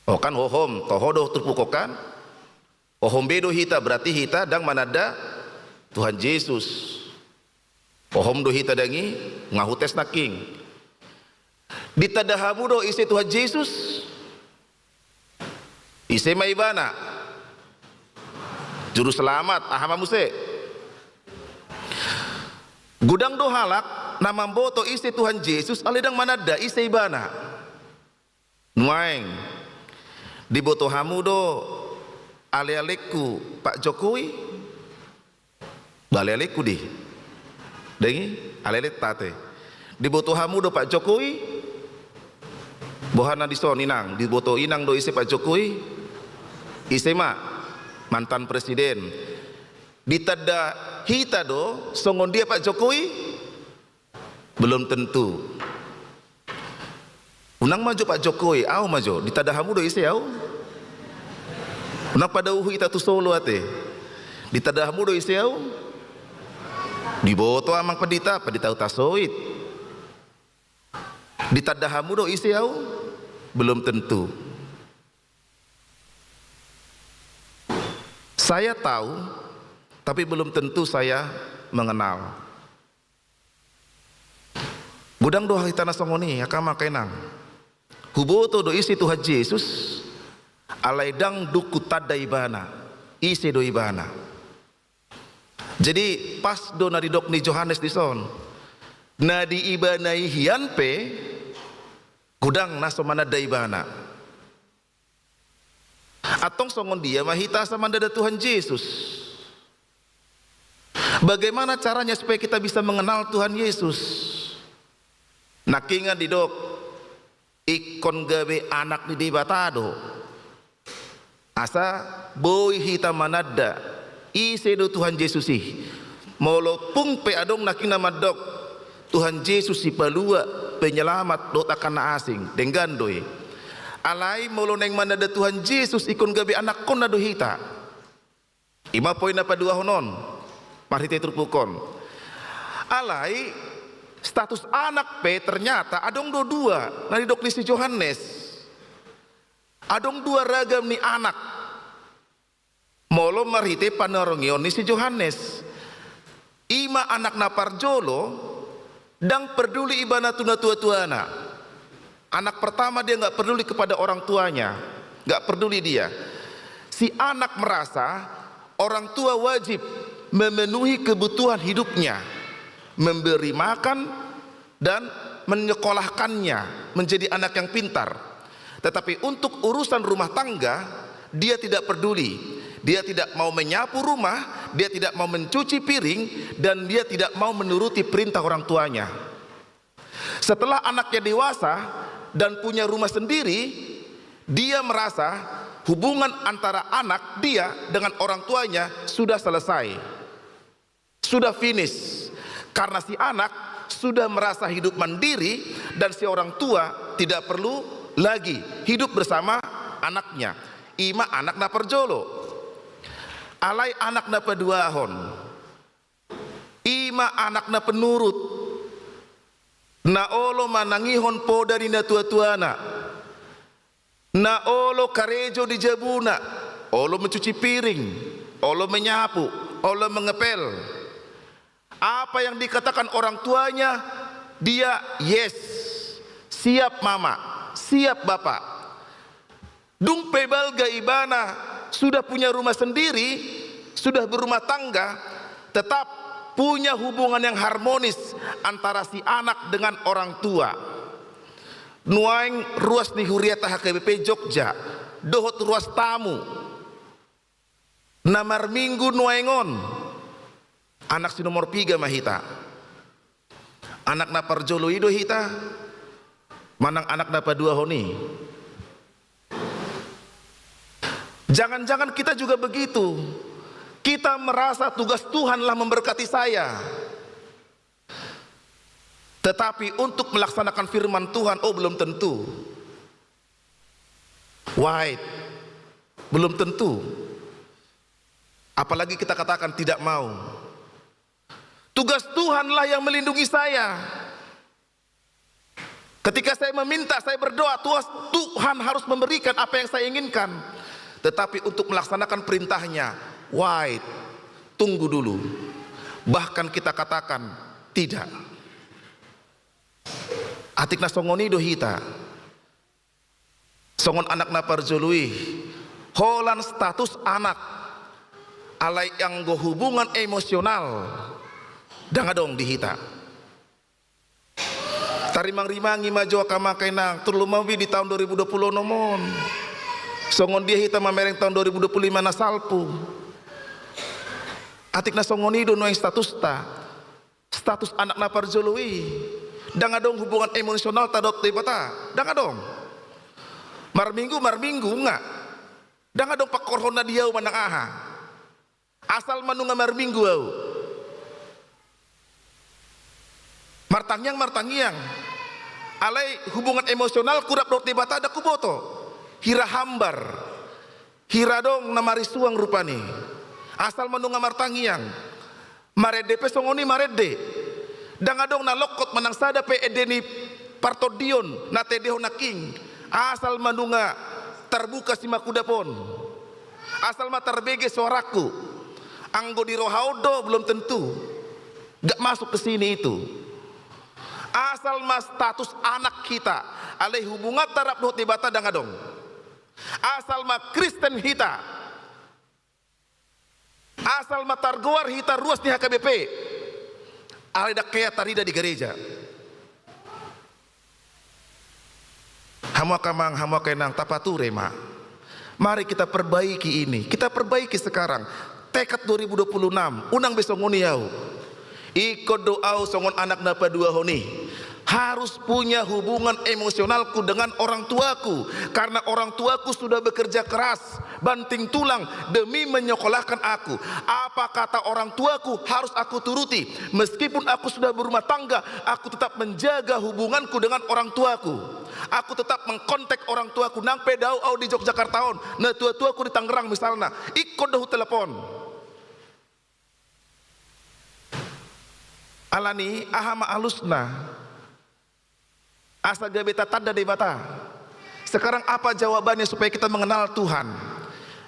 Oh, kan hohom, toho do turpuk on, kan? Hohom be do hita, berarti hita ndang mananda Tuhan Jesus. Hohom do hita ndang i, nga hutes nangkin. Ditanda hamu do ise Tuhan Jesus? Ise ma ibana? Juru selamat, aha ma muse? Godang do halak na mamboto ise Tuhan Jesus, alai ndang mananda ise ibana. Nuaeng, diboto hamu do ale-alengku Pak Jokowi? Ba ale-alengku di. Ndang i, ale-alenta ate. Diboto hamu do Pak Jokowi? Boha na dison, inang, diboto inang do ise Pak Jokowi? Ise ma? Mantan presiden. Ditanda hita do songon dia Pak Jokowi? Belum tentu. Unang ma jo Pak Jokowi, au ma jo. Ditanda hamu do ise au? Unang padaohu hita tu Solo ate. Ditanda hamu do ise au? Diboto amang pandita, pandita Hutasoit. Ditanda hamu do ise au? Belum tentu. Saya tahu, tapi belum tentu saya mengenal. Godang do hita na songon i, angka amang, angka inang. Huboto do ise Tuhan Jesus, alai ndang dung hutanda ibana, ise do ibana. Jadi, pas do na didok ni Johannes dison. Na di ibana i hian pe, godang na so mananda ibana. Antong songon dia ma hita asa mananda Tuhan Jesus? Bagaimana caranya supaya kita bisa mengenal Tuhan Yesus? Nangkiningan didok, ingkon gabe anak ni Debata do. Asa boi hita mananda ise do Tuhan Jesus i. Molo pung pe adong nangkin na mandok, Tuhan Jesus sipalua, penyelamat, dohot angka na asing, denggan do i. Alai molo naeng mananda Tuhan Jesus ingkon gabe anakkonna do hita. I ma poin na paduahon on, marhite turpuk on. Alai, status anak pe ternyata adong do dua, na didok ni si Johannes. Adong dua ragam ni anak. Molo marhite panarongion ni si Johannes. I ma anak na parjolo, ndang perduli ibana tu natua-tuana. Anak pertama dia nggak peduli kepada orang tuanya, nggak peduli dia. Si anak merasa orang tua wajib memenuhi kebutuhan hidupnya, memberi makan, dan menyekolahkannya menjadi anak yang pintar. Tetapi untuk urusan rumah tangga, dia tidak peduli. Dia tidak mau menyapu rumah, dia tidak mau mencuci piring, dan dia tidak mau menuruti perintah orang tuanya. Setelah anaknya dewasa dan punya rumah sendiri, dia merasa hubungan antara anak dia dengan orang tuanya sudah selesai. Sudah finish. Karena si anak sudah merasa hidup mandiri dan si orang tua tidak perlu lagi hidup bersama anaknya. I ma anak na parjolo. Alai anak na paduahon. I ma anak na penurut. Na olo manangihon poda ni natua-tuana. Na olo karejo di jabuna, olo mencuci piring, olo menyapu, olo mengepel. Apa yang dikatakan orang tuanya, dia yes, siap mama, siap bapak. Dung pe balga ibana, sudah punya rumah sendiri, sudah berumah tangga, tetap punya hubungan yang harmonis antara si anak dengan orang tua. Nuaeng ruas ni huriata H K B P Jogja, dohot ruas tamu na marminggu nuaeng on, anak si nomor piga ma hita. Anak na parjolo i do hita, manang anak na paduahon i. Jangan-jangan kita juga begitu. Kita merasa tugas Tuhan lah memberkati saya. Tetapi untuk melaksanakan firman Tuhan, oh, belum tentu. Wait, belum tentu. Apalagi kita katakan tidak mau. Tugas Tuhanlah yang melindungi saya. Ketika saya meminta, saya berdoa, Tuhan, Tuhan harus memberikan apa yang saya inginkan. Tetapi untuk melaksanakan perintahnya, wait, tunggu dulu. Bahkan kita katakan, tidak. Atik na songon i do hita. Songon anak na parjolo i, holan status anak. Alai anggo hubungan emosional, ndang adong di hita. Tarimang-rimangi ma jo angka amang inang, tarlumobi di taon dua ribu dua puluh onom on. Songon dia hita mamereng taon dua ribu dua puluh lima na salpu. Atik na songon i do nuaeng statusta. Status anak na parjolo i. Ndang adong hubungan emosionalta dohot Debata. Ndang adong. Marminggu, marminggu, nga. Ndang adong pangkorhonna di ahu manang aha. Asal ma nunga marminggu ahu. Martangiang, martangiang. Alai hubungan emosionalku rap dohot Debata ndang huboto. Hira hambar. Hira adong na marisuang rupani. Asal ma nunga martangiang. Marende pe songon i marende. Ndang adong na longkot manang sada pe ende ni partondion na taendehon nangkin. Asal ma nunga tarbuka simakudap on. Asal ma tarbege soarangku. Anggo di roha on do belum tentu. Gak masuk ke sini itu. Asal ma status anak hita. Alai hubunganta rap dohot Debata ndang adong. Asal ma Kristen hita. Asal ma targoar hita ruas ni H K B P. Alai ndang hea tarida di gareja. Hamu angka amang, hamu angka inang, tapature ma. Mari kita perbaiki ini. Kita perbaiki sekarang. Tekad dua ribu dua puluh enam. Unang be songon i ahu. Ingkon do ahu songon anak na paduahon i harus punya hubungan emosionalku dengan orang tuaku, karena orang tuaku sudah bekerja keras, banting tulang demi menyekolahkan aku. Apa kata orang tuaku harus aku turuti. Meskipun aku sudah berumah tangga, aku tetap menjaga hubunganku dengan orang tuaku. Aku tetap mengkontak orang tuaku, nang pe dao ahu di Yogyakarta on, na tuatuaku di Tangerang misalna, ingkon do hutelepon. Alani aha ma alusna? Asa gabe tatanda Debata. Sekarang apa jawabannya supaya kita mengenal Tuhan?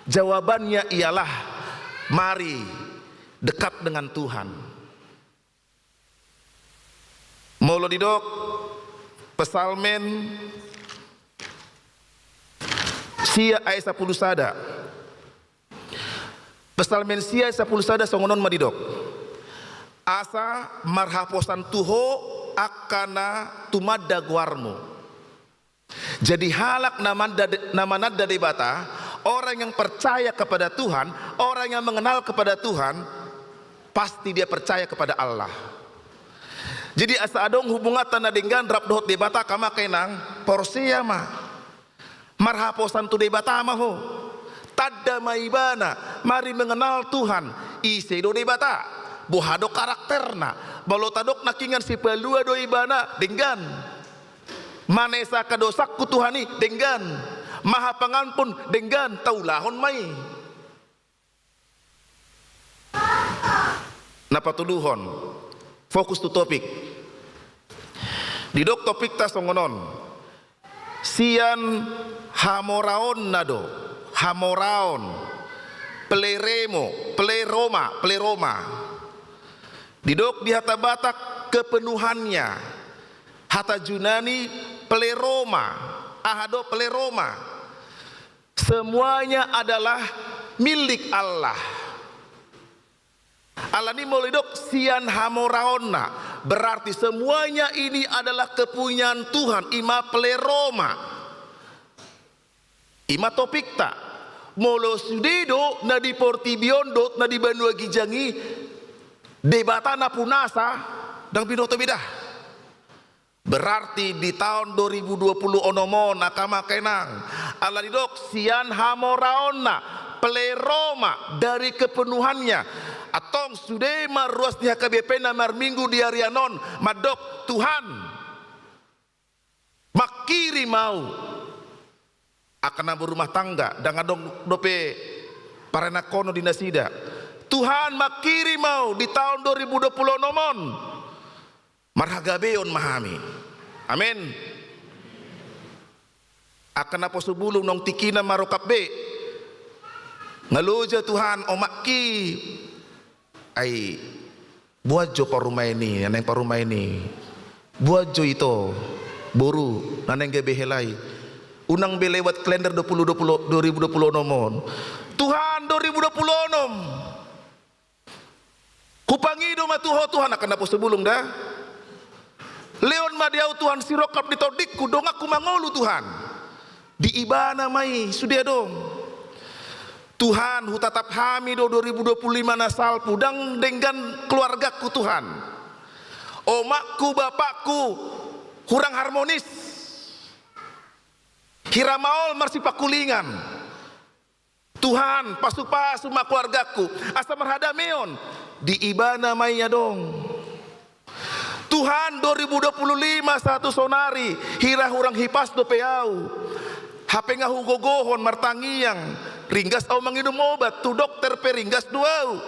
Jawabannya ialah mari dekat dengan Tuhan. Molo didok Psalmen sia ayat sapuluh sada. Psalmen sia sapuluh sada songon on ma didok. Asa marhaposan tu Ho angka na tumanda goarmu. Jadi halak na manda-, na mananda Debata, orang yang percaya kepada Tuhan, orang yang mengenal kepada Tuhan, pasti dia percaya kepada Allah. Jadi asa adong hubunganta na denggan rap dohot Debata, angka amang, angka inang, porsea ma. Marhaposan tu Debata ma ho. Tanda ma ibana, mari mengenal Tuhan. Ise do Debata? Boha do karakterna? Molo tadok nangkiningan sipalua do ibana, denggan. Manesakan dosangku Tuhan i, denggan. Maha pangampun, denggan. Taulahon ma i. Na patoluhon, fokus tu topik. Didok topikta songon on. Sian hamoraonna do, hamoraon, pleremo, pleroma, pleroma. Didok di hata Batak kepenuhannya. Hata Junani pleroma. Aha do pleroma? Semuanya adalah milik Allah. Alani molo didok sian hamoraonna, berarti semuanya ini adalah kepunyaan Tuhan, ima pleroma. Ima topikta. Molo sude do na di portibi on dohot na di banua ginjang i, Debata na punasa, ndang binoto be da. Berarti di taon dua ribu dua puluh onom on, angka amang inang, ala didok sian hamoraonna, pleroma dari kepenuhannya. Antong sude ma ruas ni H K B P na marminggu di arian on, mandok Tuhan, mangkirim au. Angka na berumah tangga, ndang adong dope parenakhonon di nasida. Tuhan, mangkirim au di taon dua ribu dua puluh onom on. Marhagabeon ma hami. Amen. Angka naposobulung, naung tingkina marokap be. Nga loja Tuhan, omakki. Ai, boan jo parumaen i, na naeng parumaen i. Boan jo ito, boru, na naeng gabe hela i. Unang be lewat kalender dua puluh dua puluh, dua ribu dua puluh onom on. Tuhan, dua ribu dua puluh onom. Hupangido ma tu Ho Tuhan, angka naposobulung da. Lehon ma di au Tuhan sirongkap ni tondingku, donganku mangolu Tuhan. Di Ibana ma i, sude adong. Tuhan, hutatap hami do dua ribu dua puluh lima na salpu, ndang denggan keluargangku Tuhan. Omakku, bapakku, hurang harmonis. Hira maol marsipangkulingan. Tuhan, pasupasu ma keluargangku, asa marhadameon, di Ibana ma i adong. Tuhan, dua ribu dua puluh lima sahat tu saonari, hira hurang hipas dope au. Hape nga hugogohon martangiang, ringgas au manginum obat, tu dokter pe ringgas do au.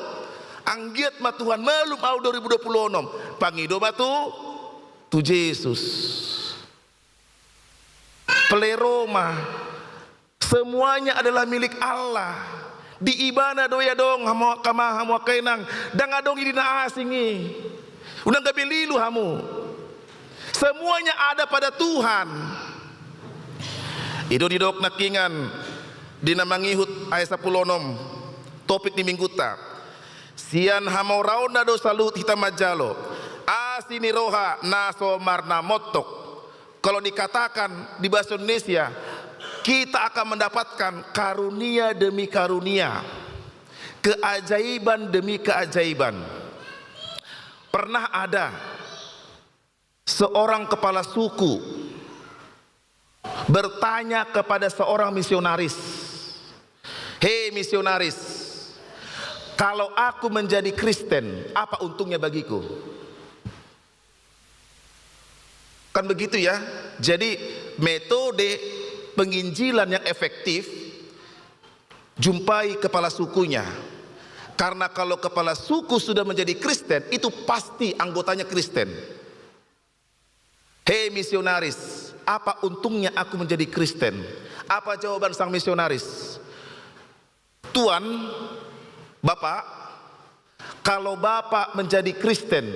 Anggiat ma Tuhan malum au dua ribu dua puluh onom, pangido ma tu, tu Jesus. Pleroma. Semuanya adalah milik Allah. Di Ibana do i adong, hamu angka amang, hamu angka inang. Ndang adong i di na asing i. Unang gabe lilu hamu. Semuanya ada pada Tuhan. I do didok nangkiningan di na mangihut ayat sampulu onom, topik ni minggunta. Sian hamoraonna do saluhut hita manjalo asi ni roha na so marnamontok. Kalau dikatakan di bahasa Indonesia, kita akan mendapatkan karunia demi karunia, keajaiban demi keajaiban. Pernah ada seorang kepala suku bertanya kepada seorang misionaris, "Hei misionaris, kalau aku menjadi Kristen, apa untungnya bagiku?" Kan begitu ya. Jadi metode penginjilan yang efektif, jumpai kepala sukunya. Karena kalau kepala suku sudah menjadi Kristen, itu pasti anggotanya Kristen. "Hei misionaris, apa untungnya aku menjadi Kristen?" Apa jawaban sang misionaris? "Tuan, Bapak, kalau Bapak menjadi Kristen,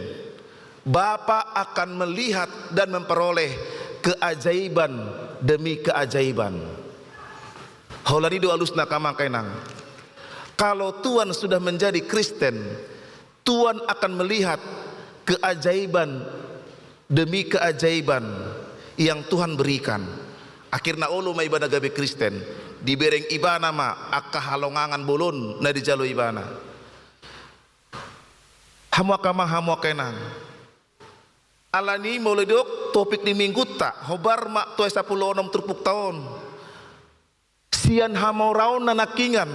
Bapak akan melihat dan memperoleh keajaiban demi keajaiban." Holan i do alusna, angka amang, angka inang. Kalau Tuan sudah menjadi Kristen, Tuan akan melihat keajaiban demi keajaiban yang Tuhan berikan. Akhirna olo ma ibana gabe Kristen, dibereng ibana ma angka halongangan bolon na dijalo ibana. Hamu angka amang, hamu angka inang. Alani i molo didok topik ni minggunta, hombar ma tu ayat sampulu onom turpukta on. Sian hamoraonna nangkiningan,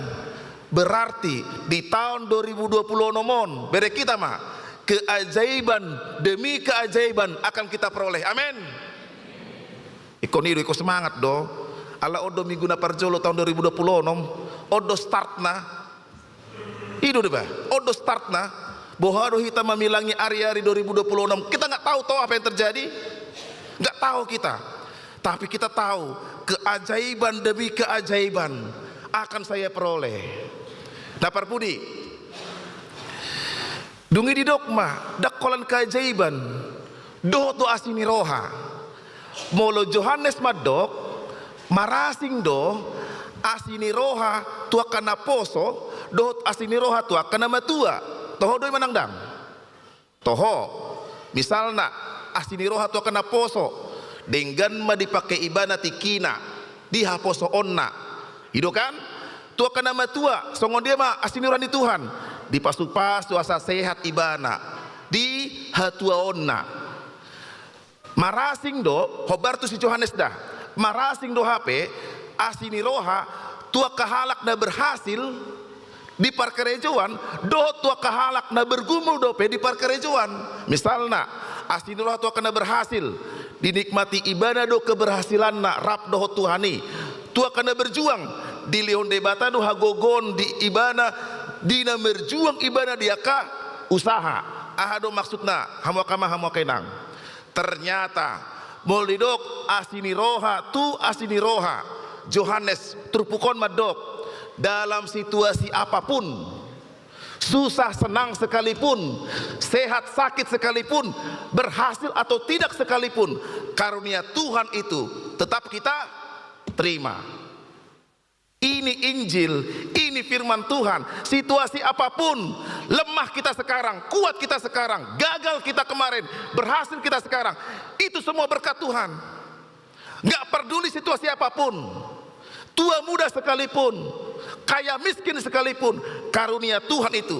berarti di taon dua ribu dua puluh onom on, bereng hita ma, keajaiban demi keajaiban akan kita peroleh. Amin. Ingkon i do, ingkon semangat do. Ala on do minggu na parjolo taon dua ribu dua puluh onom, on do startna. I do deba, on do startna. Boha do hita mamilangi ari-ari dua ribu dua puluh onom? Kita nggak tahu toh apa yang terjadi. Nggak tahu kita. Tapi kita tahu keajaiban demi keajaiban akan saya peroleh. Na parpudi, Dung i didok ma, ndang holan keajaiban, dohot do asi ni roha. Molo Johannes mandok, marasing do asi ni roha tu angka naposo, dohot asi ni roha tu angka na matua. Toho do i manang ndang? Toho. Misalna, asi ni roha tu angka naposo, denggan ma dipake ibana tingkina, di haposoonna. I do kan? Tu angka na matua, songon dia ma asi ni roha ni Tuhan, dipasupasu asa sehat ibana, di hatuaonna. Marasing do, hombar tu si Johannes da. Marasing do hape, asi ni roha, tu angka halak na berhasil, di parkarejoan, dohot tu angka halak na bergumul dope di parkarejoan. Misalna, asi ni roha tu angka na berhasil, dinikmati ibana do keberhasilanna rap dohot Tuhan i. Tu angka na berjuang, dilehon Debata do hagogoon di ibana, di na merjuang ibana di angka usaha. Aha do maksudna, hamu angka amang, hamu angka inang? Ternyata, molo didok asi ni roha, tu asi ni roha. Johannes, turpuk on mandok, dalam situasi apapun, susah senang sekalipun, sehat sakit sekalipun, berhasil atau tidak sekalipun, karunia Tuhan itu tetap kita terima. Ini Injil, ini firman Tuhan. Situasi apapun, lemah kita sekarang, kuat kita sekarang, gagal kita kemarin, berhasil kita sekarang, itu semua berkat Tuhan. Nggak peduli situasi apapun, tua muda sekalipun, kaya miskin sekalipun, karunia Tuhan itu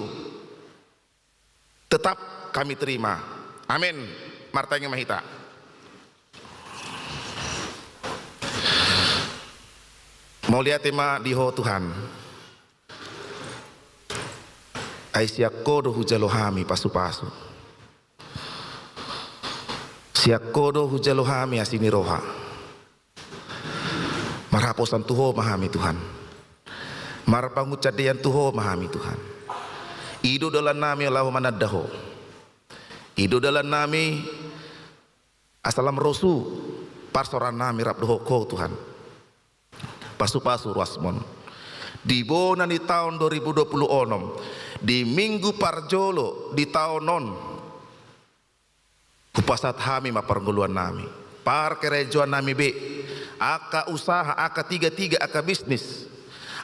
tetap kami terima. Amin. Martangiang ma hita. Mauliate ma di Ho Tuhan. Ai sian Ho do hujalo hami pasupasu. Sian Ho do hujalo hami asi ni roha. Marhaposan tu Ho ma hami Tuhan. Marpangunsandean tu Ho ma hami Tuhan. I do dalan nami laho mananda Ho. I do dalan nami asa lam ro su parsoraan nami rap dohot Ho Tuhan. Pasupasu ruasmon. Di bona ni taon dua ribu dua puluh onom, di minggu parjolo di taon on, hupasahat hami ma parngoluan nami, parkarejoan nami be, angka usaha, angka tiga-tiga, angka bisnis,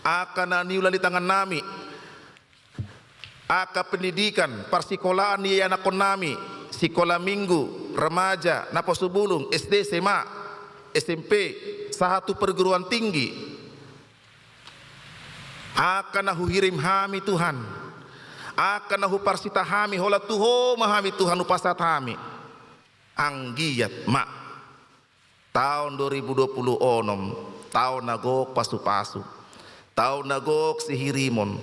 angka na niula ni tangan nami, angka pendidikan, parsikolaan ni ianakhon nami, sikola minggu, remaja, naposo bulung, S D, S M A, S M P, sahat tu perguruan tinggi. Angka na huhirim hami Tuhan, angka na huparsita hami, holan tu Ho ma hami Tuhan hupasahat hami. Anggiat ma taon dua ribu dua puluh onom, taon na gok pasupasu, taon na gok sihirimon.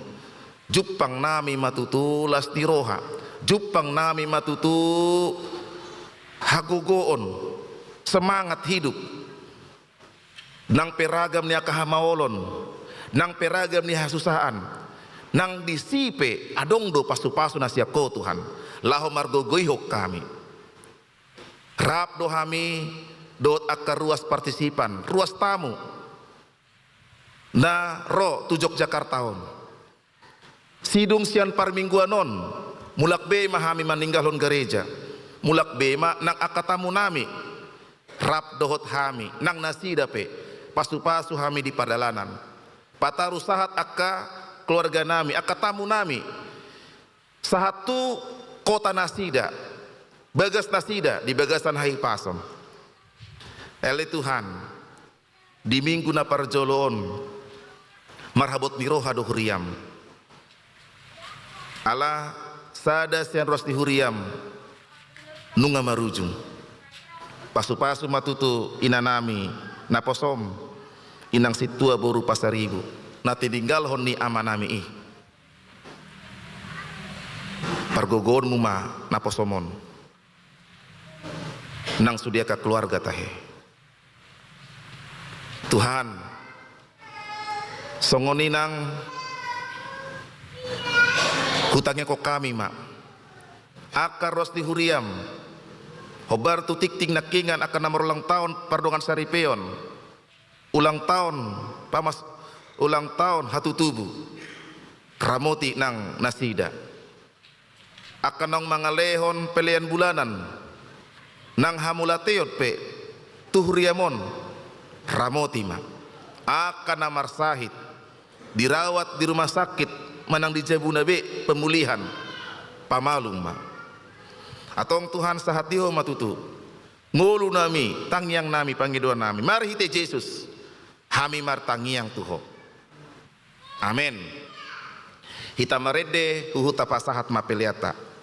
Jumpang nami ma tutu las ni roha, jumpang nami ma tutu hagogoon, semangat hidup. Nang pe ragam ni angka hamaolon, nang pe ragam ni hasusaan, nang disi pe adong do pasupasu na sian Ho Tuhan, laho margogoihon hami. Rap do hami dohot angka ruas partisipan, ruas tamu na ro tu Yogyakarta on. Sidung sian parmingguan on, mulak be ma hami maninggalhon gareja, mulak be ma nang angka tamu nami, rap dohot hami, nang nasida pe, pasupasu hami di pardalanan. Pataru sahat angka keluarga nami, angka tamu nami, sahat tu kota nasida, bagas nasida di bagasan hahipason. Ale Tuhan, di minggu na parjolo on, marhabot ni roha do huriam. Ala sada sian ruas ni huriam nunga marujung. Pasupasu ma tutu ina nami naposom, inang sintua boru Pasaribu, na tininggalhon ni ama nami i. Pargogoonmu ma naposom on. Nang sude angka keluarga tahe. Tuhan, songon i nang hutangiangkon hami ma angka ruas ni huriam, hombar tu tingting nangkingan angka na marulang taon pardongansaripeon, ulang taon pamas-, ulang taon hatutubu, ramoti nang nasida. Angka naung mangalehon pelean bulanan nang hamauliateon pe tu huriam on, ramoti ma. Angka na marsahit, dirawat di rumah sakit manang di jabuna be pemulihan, pamalum ma. Antong Tuhan, sahat di Ho ma tutu ngolunami, tangiangnami, pangidoannami. Marhite Jesus hami martangiang tu Ho. Amen. Hita marende huhut tapasahat ma peleanta.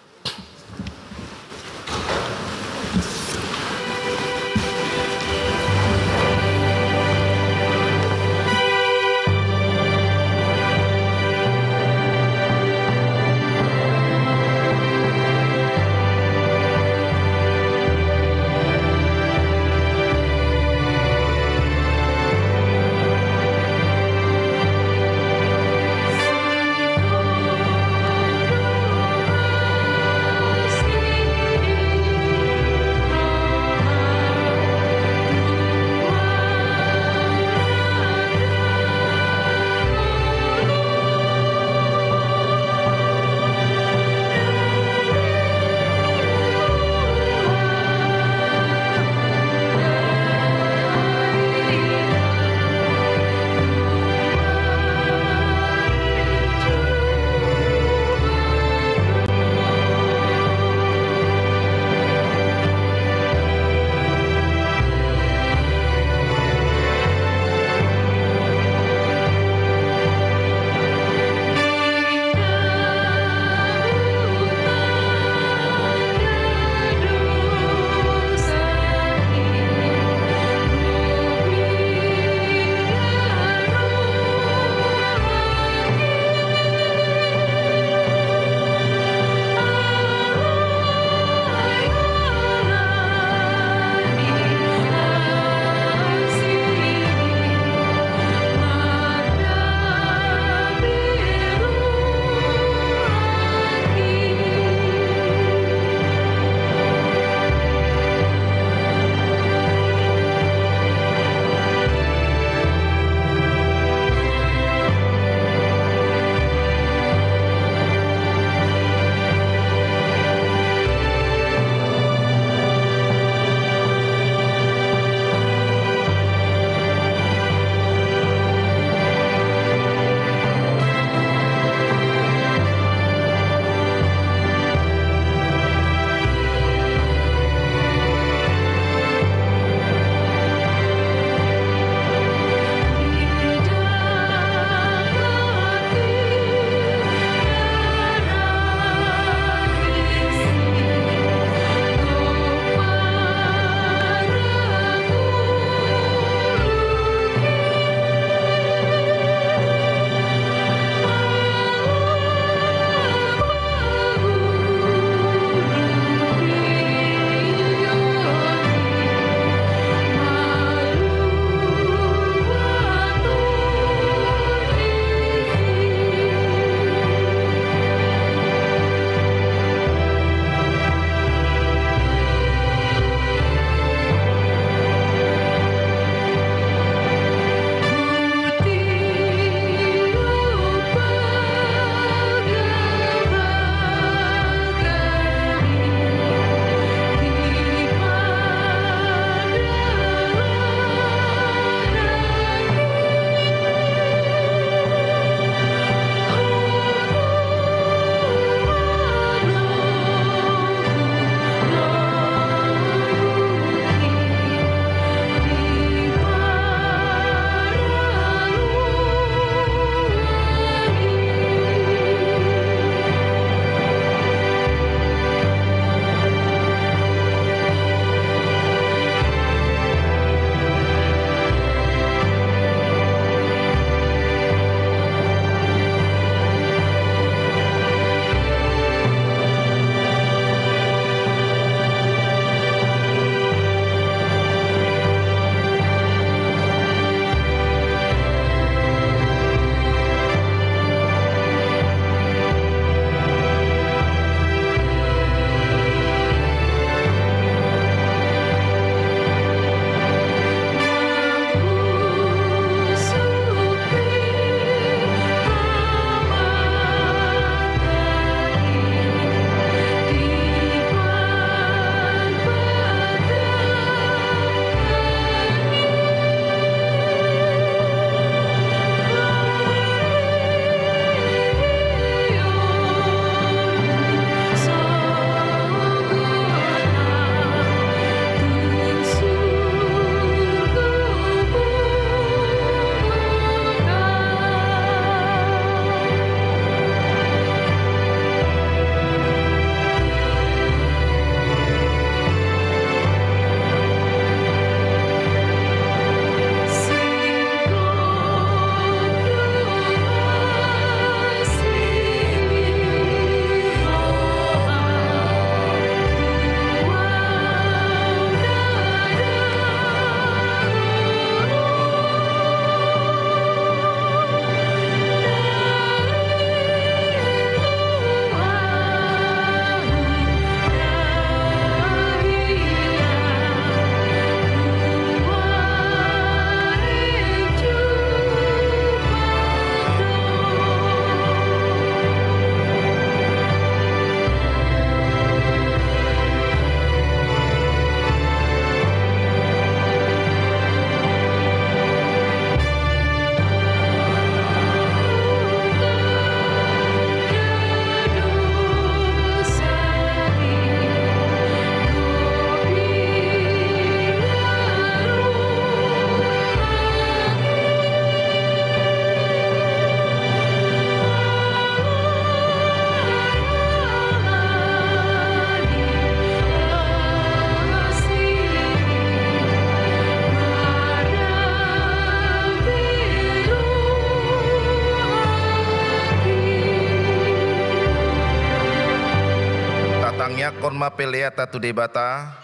Pasahathon ma peleanta tu Debata,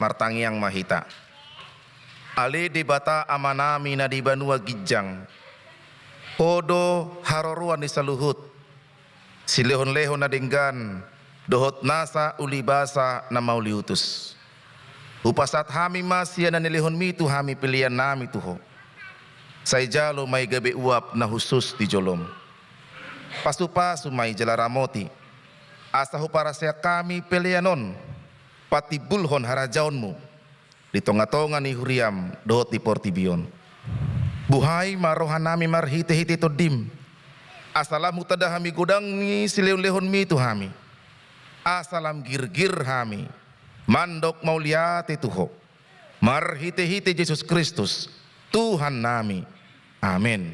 martangiang ma hita. Ale Debata Amanami na di banua ginjang, Ho do haroroan ni saluhut silehonlehon na denggan dohot nasa ulibasa na mauliutus. Hupasahat hami ma sian na nilehonMi tu hami peleannami tu Ho. Sai jalo ma i gabe uap na hushus di joloM. Pasupasu ma i jala ramoti, asa huparaseak hami pelean on patimbulhon harajaonMu di tongatonga ni huriaM dohot di portibi on. Buhai ma rohanami marhitehite TondiM, asa lam hutanda hami godang ni silehonlehonMi tu hami, asa lam girgir hami mandok mauliate tu Ho, marhitehite Jesus Kristus, Tuhannami. Amen.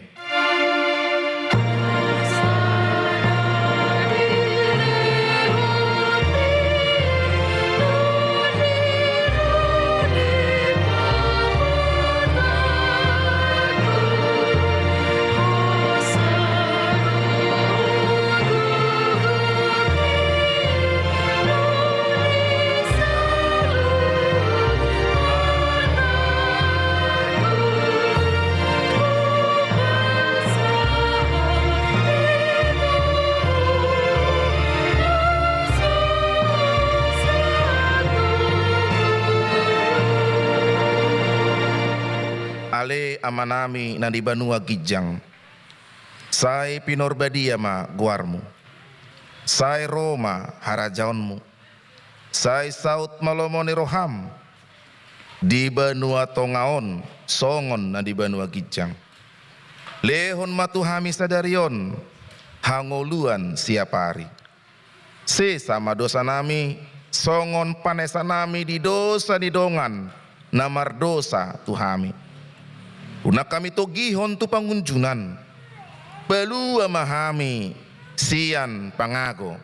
Ale Amanami na di banua ginjang, sai pinorbadia ma goarMu. Sai ro ma harajaonMu. Sai saut ma lomo ni rohaM di banua tonga on songon na di banua ginjang. Lehon ma tu hami sadari on hangoluan siapari. Sesa ma dosanami songon panesanami di dosa ni dongan na mardosa tu hami. Unang hami togihon tu pangunjunan. Palua ma hami sian pangago.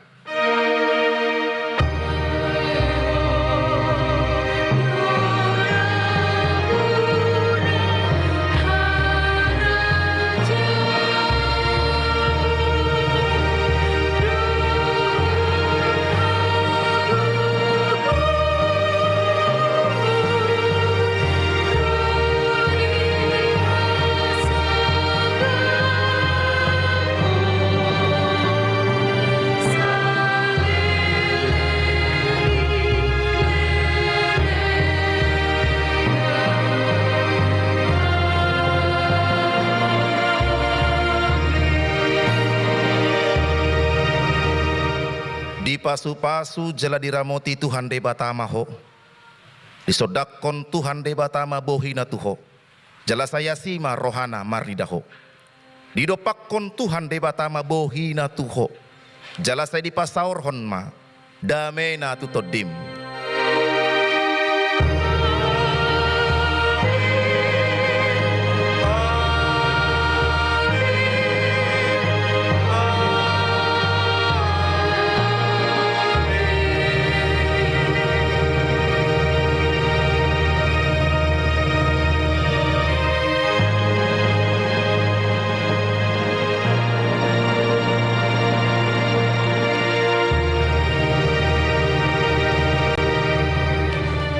Dipasupasu jala diramoti Tuhan Debata ma ho. Disondangkon Tuhan Debata ma bohina tu ho, jala sai asi ma rohana marnida ho. Didompakkon Tuhan Debata ma bohina tu ho, jala sai dipasaorhon ma damena tu tondim.